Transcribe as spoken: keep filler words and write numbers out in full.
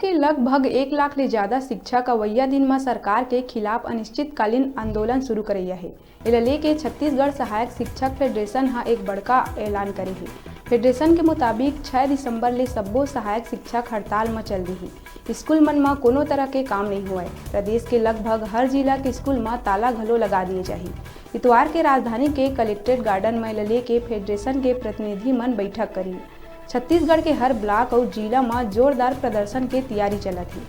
के लगभग एक लाख ले ज्यादा शिक्षक अवइया दिन म सरकार के खिलाफ अनिश्चितकालीन आंदोलन शुरू करइया हे। एला लेके छत्तीसगढ़ सहायक शिक्षक फेडरेशन ह एक बड़का ऐलान करे हे। फेडरेशन के मुताबिक, छह दिसंबर ले सब्बो सहायक शिक्षक हड़ताल म चल दिही। स्कूल मन म कोनो तरह के काम नइ होवय। प्रदेश के लगभग हर जिला के स्कूल म ताला घलो लगा दिए जाही। इतवार के राजधानी के कलेक्ट्रेट गार्डन म एला लेके फेडरेशन के प्रतिनिधि मन बैठक करिन। छत्तीसगढ़ के हर ब्लॉक अउ जिला म जोरदार प्रदर्शन के तैयारी चलत हे।